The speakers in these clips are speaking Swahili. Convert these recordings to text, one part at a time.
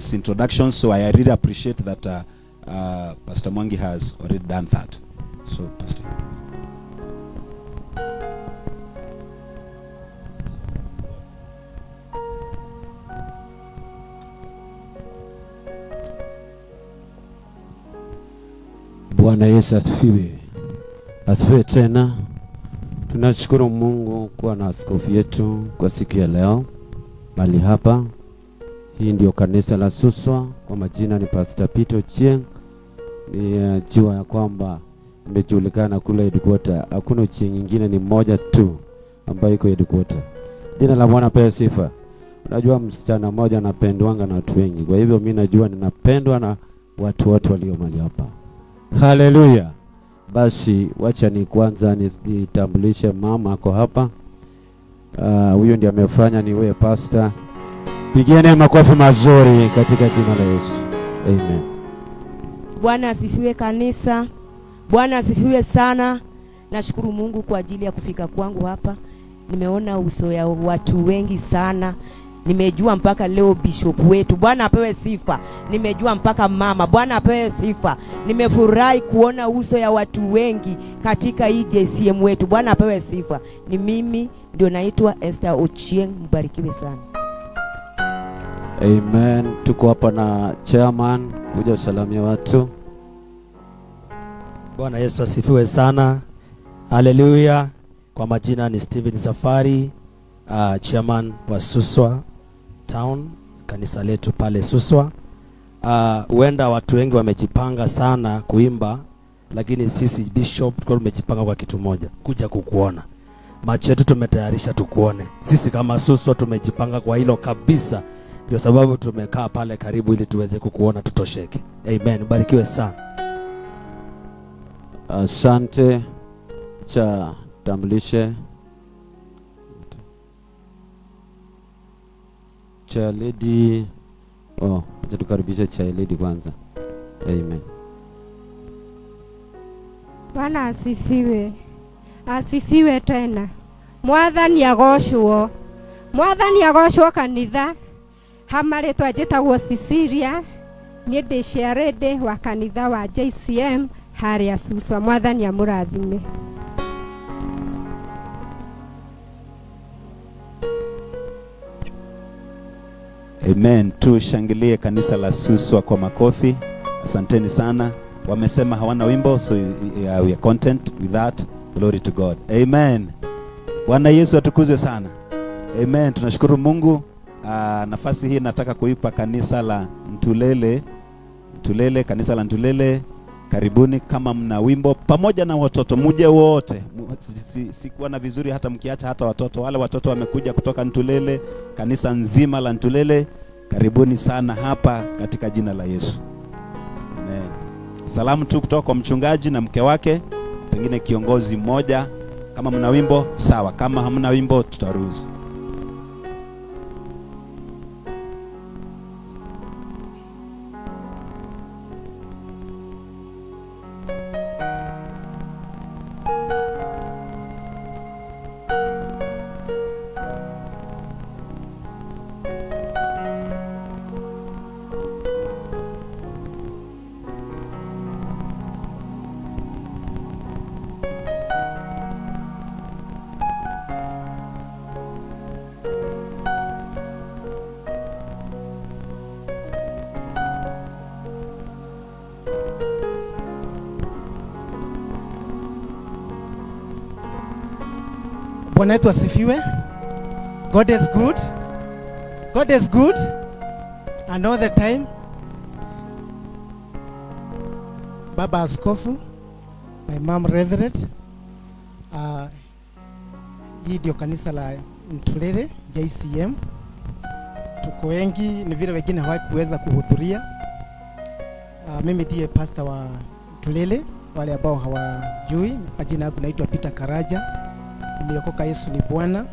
Introduction, so I really appreciate that Pastor Mwangi has already done that. So, Pastor. Bwana Yesu asifiwe. Asifiwe tena. Tunashukuru Mungu kuwa na askofu yetu kwa siku ya leo mahali hapa. Hii ndio kanisa la Suswa. Kwa majina ni Pastor Peter Ochieng. Ni jua ya kwamba imejulikana kule headquarter. Hakuna Ochieng nyingine, ni mmoja tu ambayo iko headquarter. Jina la Bwana pewe sifa. Unajua msichana mmoja anapendwanga na watu wengi, kwa hivyo mi najua ninapendwa na watu wote walio mahali hapa. Haleluya! Basi wacha ni kwanza nitambulishe mama ako hapa. Huyu ndiye amefanya niwe pastor. Pigieni makofi mazuri katika jina la Yesu. Amen. Bwana asifiwe kanisa. Bwana asifiwe sana. Nashukuru Mungu kwa ajili ya kufika kwangu hapa. Nimeona uso ya watu wengi sana. Nimejua mpaka leo bishop wetu, Bwana apewe sifa. Nimejua mpaka mama, Bwana apewe sifa. Nimefurahi kuona uso ya watu wengi katika hii JCM wetu, Bwana apewe sifa. Ni mimi ndio naitwa Esther Ochieng, mbarikiwe sana. Amen. Tuko hapa na chairman kuja usalamia watu. Bwana Yesu asifiwe sana. Haleluya. Kwa majina ni Steven Safari, chairman wa Suswa Town, kanisa letu pale Suswa. Huenda watu wengi wamejipanga sana kuimba, lakini sisi bishop tulikuwa tumejipanga kwa kitu moja, kuja kukuona. Macho yetu tumetayarisha tukuone. Sisi kama Suswa tumejipanga kwa hilo kabisa, ndio sababu tumekaa pale karibu ili tuweze kukuona tutosheke. Amen. Barikiwe sana. Asante. Cha tambulishe Chair lady. Oh, acha tukaribishe chair lady kwanza. Amen. Bwana asifiwe, asifiwe tena. Mwathani agocwo, Mwathani agocwo kanitha. Hama rĩtwa njĩtagwo Cecilia, niĩ ndĩ chairlady wa kanitha wa JCM harĩa Suswa. Mwathani amũrathime. Amen. Tushangilie kanisa la Suswa kwa makofi. Asanteni sana. Wamesema hawana wimbo, so we are content with that. Glory to God. Amen. Bwana Yesu atukuzwe sana. Amen. Tunashukuru Mungu. Nafasi hii nataka kuipa kanisa la Ntulele. Ntulele, kanisa la Ntulele. Karibuni kama mna wimbo pamoja na watoto muje wote. Sikuwa na vizuri hata mkiacha hata watoto. Wale watoto wamekuja kutoka Ntulele, kanisa nzima la Ntulele. Karibuni sana hapa katika jina la Yesu. Amen. Salamu tu kutoka kwa mchungaji na mke wake, pengine kiongozi mmoja. Kama mna wimbo sawa, kama hamna wimbo tutaruhusu. Bwana wetu asifiwe. God is good. God is good. And all the time. Baba Askofu, my mom Reverend. Hii ndio kanisa la Ntulele JCM. Tuko wengi, ni vile wengine hawakuweza kuhudhuria. Mimi ndiye pastor wa Ntulele, wale ambao hawajui, majina yangu naitwa Peter Karaja. Nimeokoka, Yesu ni Bwana.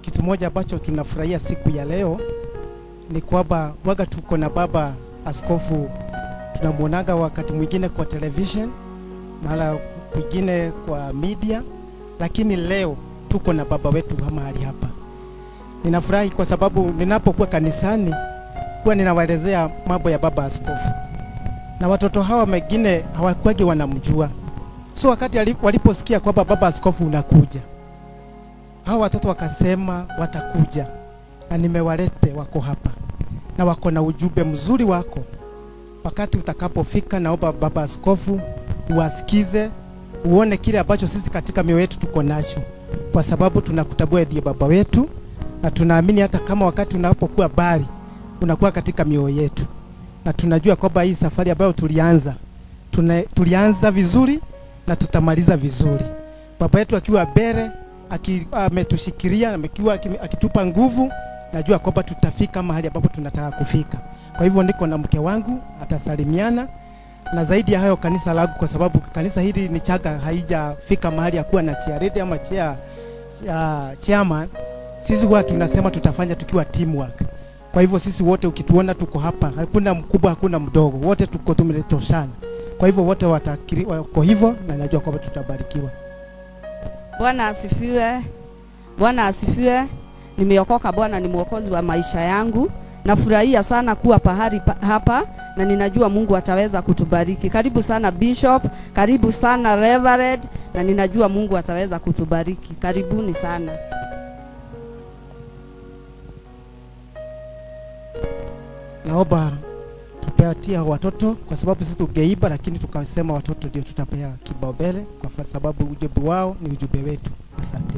Kitu moja ambacho tunafurahia siku ya leo ni kwamba waga tuko na baba askofu, tunamuonaga wakati mwingine kwa television, mara kwingine kwa media, lakini leo tuko na baba wetu mahali hapa. Ninafurahi kwa sababu ninapokuwa kanisani Huwa ninawaelezea mambo ya baba askofu, na watoto hawa wengine hawakuwagi wanamjua. So wakati waliposikia kwamba baba askofu unakuja, hao watoto wakasema watakuja, na nimewalete, wako hapa na wako na ujumbe mzuri wako. Wakati utakapofika, naomba baba askofu uwasikize, uone kile ambacho sisi katika mioyo yetu tuko nacho, kwa sababu tunakutambua ndiye baba wetu, na tunaamini hata kama wakati unapokuwa bali unakuwa katika mioyo yetu, na tunajua kwamba hii safari ambayo tulianza vizuri na tutamaliza vizuri. Baba yetu akiwa mbele, ametushikilia, amekuwa akitupa nguvu, najua kwamba tutafika mahali ambapo tunataka kufika. Kwa hivyo niko na mke wangu, atasalimiana na zaidi ya hayo kanisa langu, kwa sababu kanisa hili ni changa, haijafika mahali ya kuwa na chair ama chairman. Sisi huwa tunasema tutafanya tukiwa teamwork. Kwa hivyo sisi wote ukituona tuko hapa, hakuna mkubwa, hakuna mdogo, wote tuko tumetoshana. Kwa hivyo wote watakiri wako hivyo, na najua kwamba tutabarikiwa. Bwana asifiwe. Bwana asifiwe. Nimeokoka, Bwana ni mwokozi wa maisha yangu. Nafurahia sana kuwa pahali hapa na ninajua Mungu ataweza kutubariki. Karibu sana Bishop, karibu sana Reverend, na ninajua Mungu ataweza kutubariki. Karibuni sana. Naomba tupatie watoto, kwa sababu sisi tungeiba, lakini tukasema watoto ndio tutapea kipaumbele, kwa sababu ujumbe wao ni ujumbe wetu. Asante.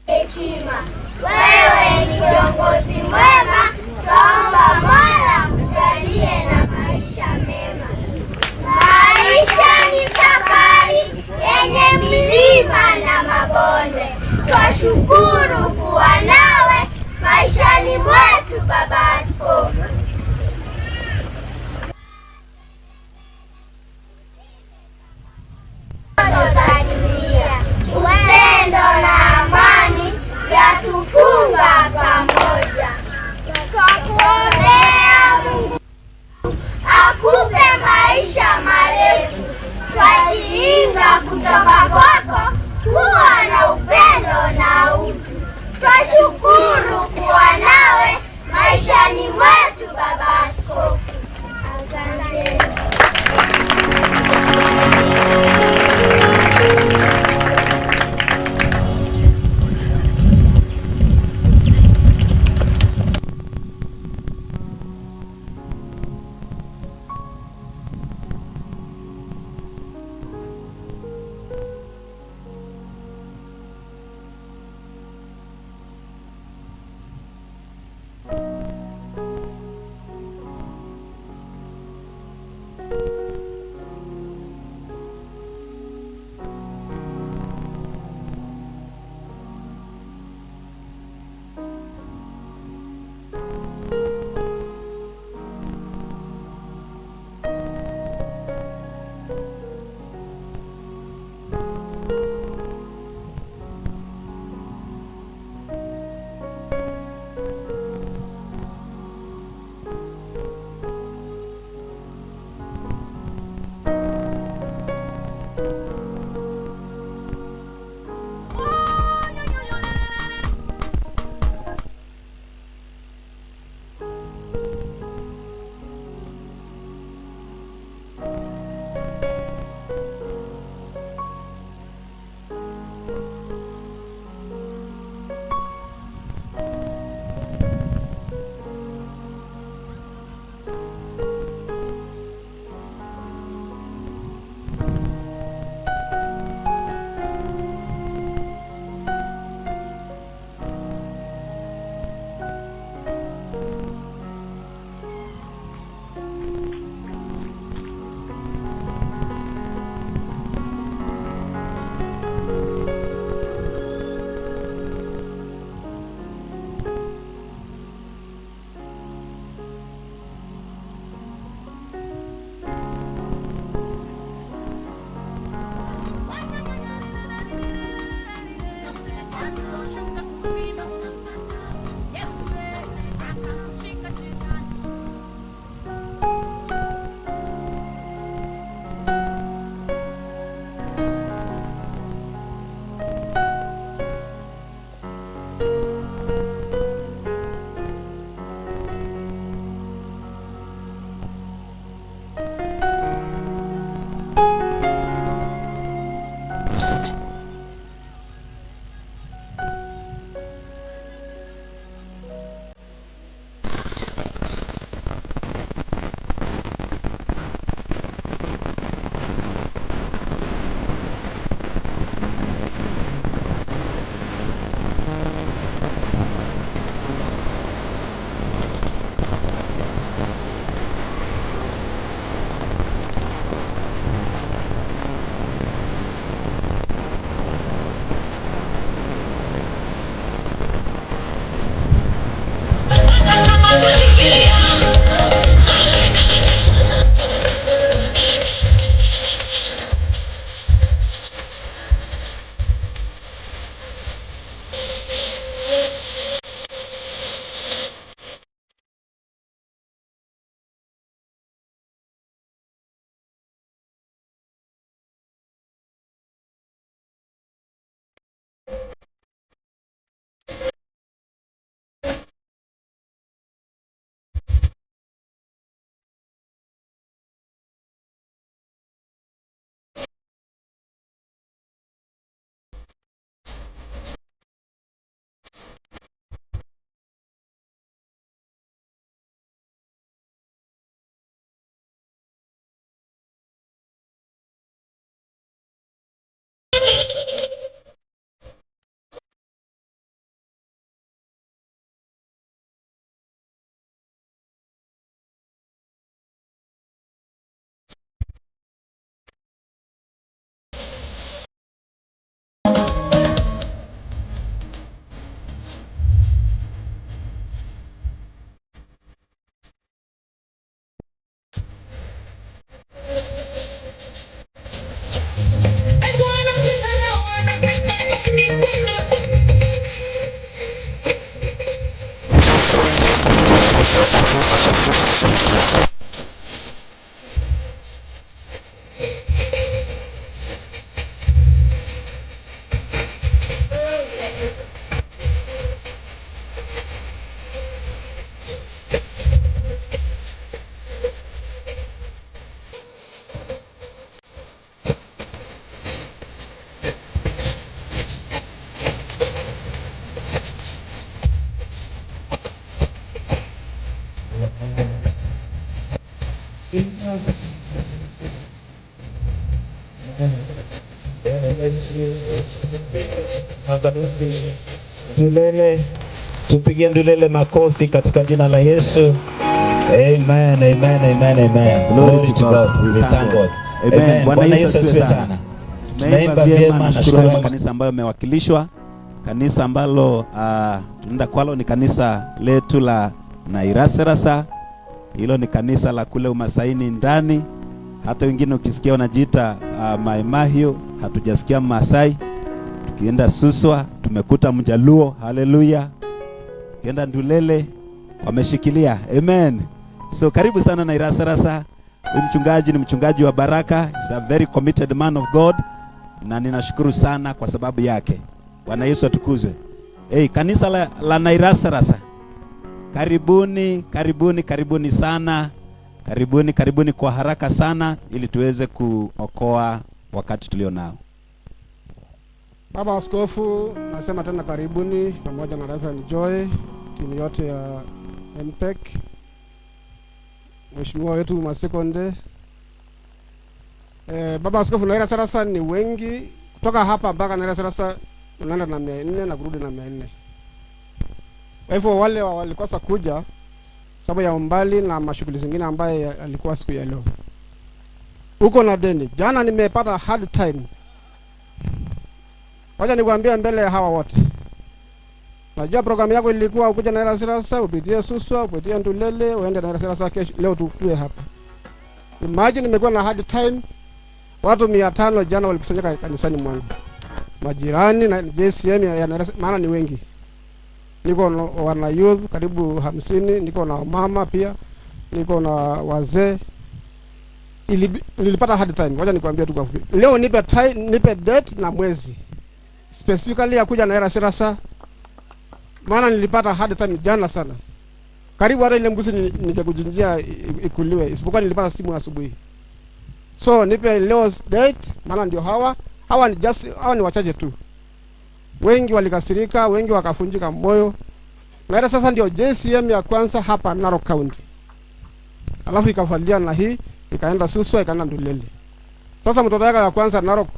Hekima. Wewe ni kiongozi mwema, twaomba Mola kujalie na maisha mema. Maisha ni safari yenye milima na mabonde. Twashukuru kuwa nawe maishani mwetu, Baba Askofu. Za dunia, upendo na amani vyatufunga pamoja. Ndulele, tupigie Ndulele makofi katika jina la Yesu. Amen, amen, amen, amen. Glory to God. We thank God. Amen. Bwana Yesu asifiwe sana. Tunaimba vyema na shukuru kanisa ambayo imewakilishwa. Kanisa ambalo tunaenda kwalo ni kanisa letu la Nairaserasa. Hilo ni kanisa la kule Umasaini ndani. Hata wengine ukisikia wanajiita Maimahio, hatujasikia Masai. Tukienda Suswa tumekuta Mjaluo, haleluya. Tukienda Ndulele wameshikilia, amen. So karibu sana Nairasarasa. Huyu mchungaji ni mchungaji wa baraka, is a very committed man of God, na ninashukuru sana kwa sababu yake. Bwana Yesu atukuzwe. Hey, kanisa la Nairasarasa, karibuni, karibuni, karibuni sana. Karibuni, karibuni kwa haraka sana ili tuweze kuokoa wakati tulio nao. Baba Askofu, nasema tena karibuni pamoja na Reverend Joy, timu yote ya NPEC, Mheshimiwa wetu Masekonde. Baba Askofu, Nairasarasa ni wengi, kutoka hapa mpaka Nairasarasa unaenda na 400 na kurudi na 400. Kwa hivyo wale walikosa kuja sababu ya umbali na mashughuli zingine ambaye alikuwa siku ya leo. Uko na deni. Jana nimepata hard time. Wacha nikwambie mbele ya hawa wote. Najua programu yako ilikuwa ukuja Nairasarasa, upitie Suswa, upitie Ndulele, uende Nairasarasa kesho, leo tukue hapa. Imagine nimekuwa na hard time. Watu 500 jana walikusanyika kanisani mwangu. Majirani na JCM ya Nairasarasa, maana ni wengi. Niko na wana youth karibu 50, niko na mama pia, niko na wazee. Nilipata hard time. Ngoja nikwambie tu kwa fupi. Leo nipe time, nipe date na mwezi. Specifically ya kuja Nairasarasa. Maana nilipata hard time jana sana. Karibu hata ile mbuzi ningekujinjia ikuliwe, isipokuwa nilipata simu asubuhi. So nipe leo date, maana ndio hawa. Hawa ni just, hawa ni wachache tu. Wengi walikasirika, wengi wakafunjika moyo. Na sasa ndio JCM ya kwanza hapa Narok County. Alafu ikafuatilia na hii, ikaenda Suswa, ikaenda Ndulele. Sasa mtoto yake ya kwanza Narok,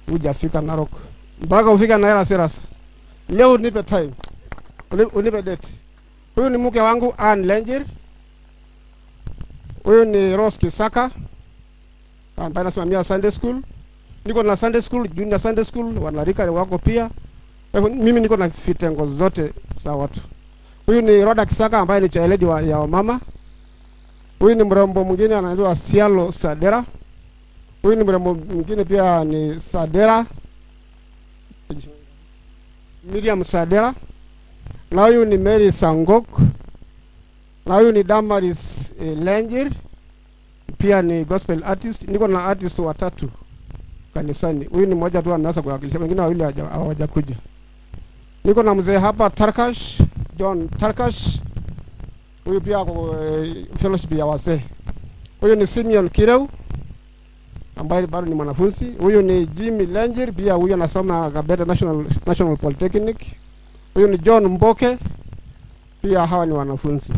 hujafika Narok. Mpaka ufika Nairasarasa. Leo unipe time. Unipe date. Huyu ni mke wangu Ann Lenjir. Huyu ni Rose Kisaka ambaye anasimamia Sunday School. Niko na Sunday School, Junior Sunday School, wanarika wako pia. Kwa hivyo mimi niko na vitengo zote za watu. Huyu ni Roda Kisaka ambaye ni chairlady ya wamama. Huyu ni mrembo mwingine anaitwa Sialo Sadera. Huyu ni mrembo mwingine pia ni Sadera, Miriam Sadera. Na huyu ni Mary Sangok. Na huyu ni Damaris Lenjir, pia ni gospel artist. Niko na artist watatu kanisani. Huyu ni mmoja tu ameanza kuwakilisha, wengine wawili hawajakuja. Niko na mzee hapa Tarkash John Tarkash, huyu pia ako fellowship ya wazee. Huyu ni Simeon Kireu ambaye bado ni mwanafunzi. Huyu ni Jimmy Lenjir, pia huyu anasoma Kabete National Polytechnic. Huyu ni John Mboke, pia hawa ni wanafunzi.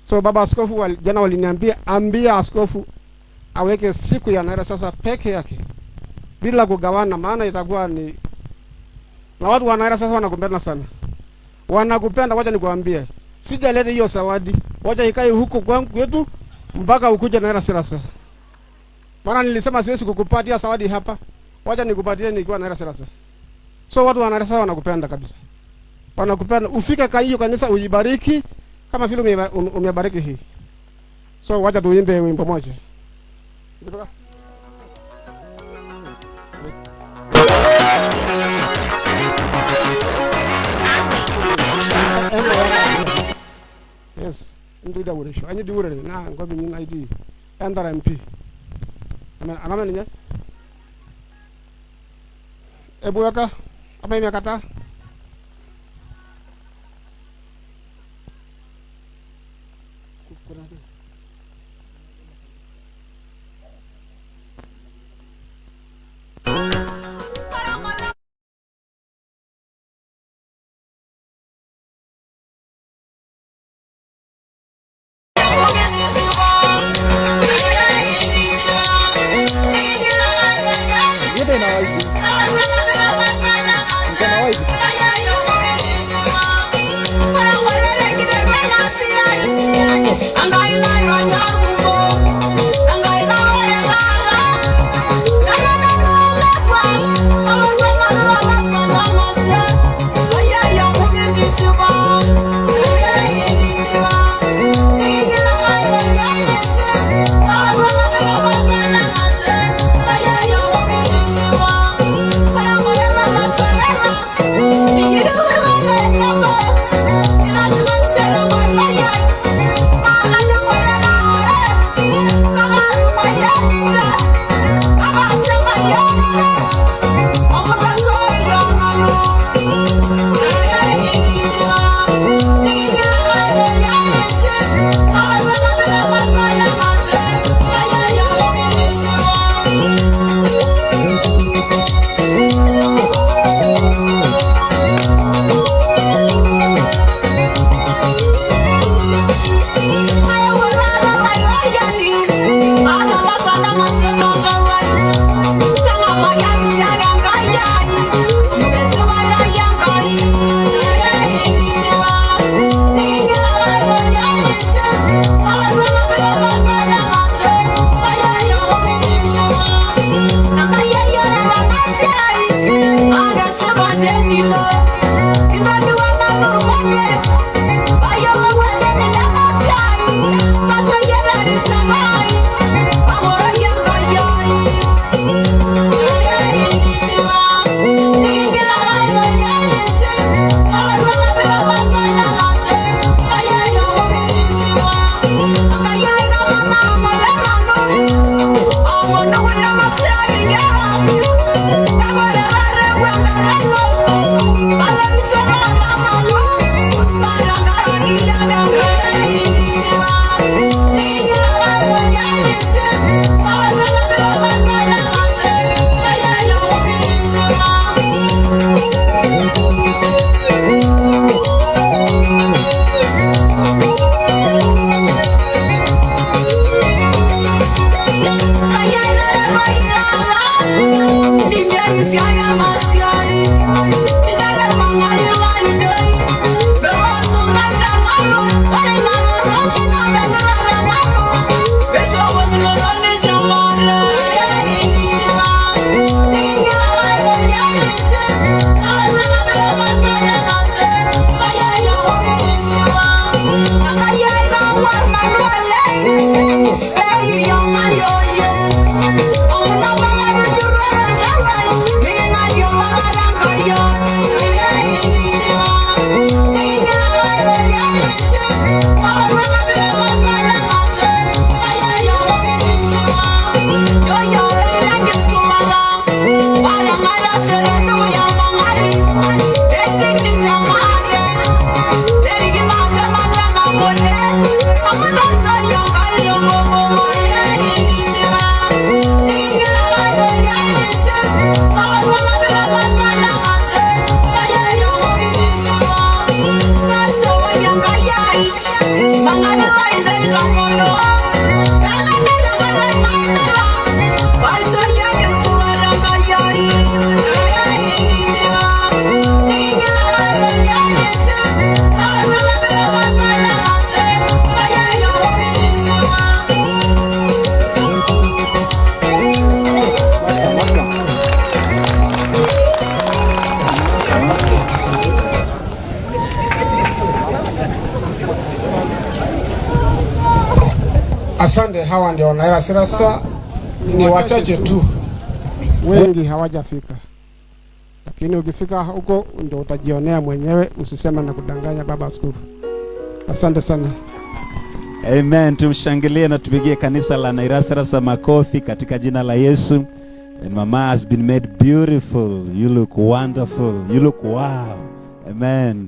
So baba askofu jana waliniambia, ambia askofu aweke siku ya Naira sasa peke yake bila kugawana, maana itakuwa ni na watu wa Naira sasa wanakupenda sana, wanakupenda. Wacha nikuambie, sijaleta hiyo zawadi, wacha ikae huko kwangu kwetu mpaka ukuje Naira sasa. Maana nilisema siwezi kukupatia zawadi hapa, wacha nikupatie nikiwa Naira sasa. So watu wa Naira sasa wanakupenda kabisa, wanakupenda. Ufike kwa hiyo kanisa uibariki kama vile umebariki hii. So wacha tuimbe wimbo moja. Yes, ndi da wuresho. Anyi di wurere na ngobi ni ID. Endara MP. Amen. Aname ninye. Ebu weka apa imekata? Asante, hawa ndio Naira Sirasa, ni wachache tu, wengi hawajafika, lakini ukifika huko ndio utajionea mwenyewe, usiseme na kudanganya baba askofu. Asante sana. Amen. Tumshangilie na tupigie kanisa la Nairasarasa makofi katika jina la Yesu. And mama has been made beautiful. You look wonderful. You look wow. Amen.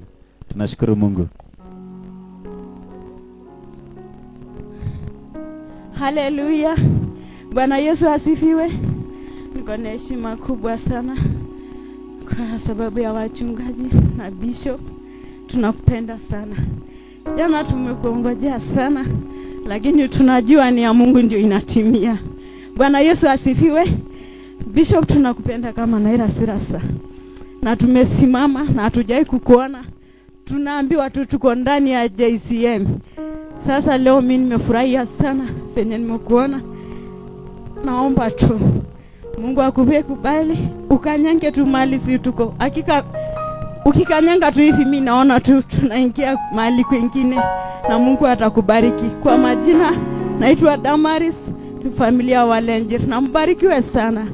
Tunashukuru Mungu. Haleluya! Bwana Yesu asifiwe. Niko na heshima kubwa sana kwa sababu ya wachungaji na bishop, tunakupenda sana. Jana tumekuongojea sana, lakini tunajua ni ya Mungu ndio inatimia. Bwana Yesu asifiwe. Bishop, tunakupenda kama Naira Sirasa, na tumesimama na hatujai kukuona, tunaambiwa tu tuko ndani ya JCM. Sasa leo mimi nimefurahia sana penye nimekuona. Naomba tu Mungu akupe kubali, ukanyange tu mahali si tuko. Hakika ukikanyanga tu hivi, mimi naona tu tunaingia mahali kwengine, na Mungu atakubariki. Kwa majina naitwa Damaris, ni familia wa Lenjir, na mbarikiwe sana.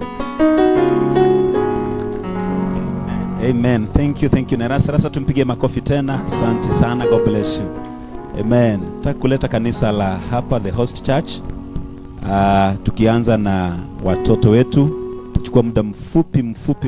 Amen. Thank you, thank you. Nairasarasa tumpigie makofi tena. Asante sana. God bless you. Amen. Nataka kuleta kanisa la hapa the host church. Tukianza na watoto wetu, tuchukua muda mfupi mfupi.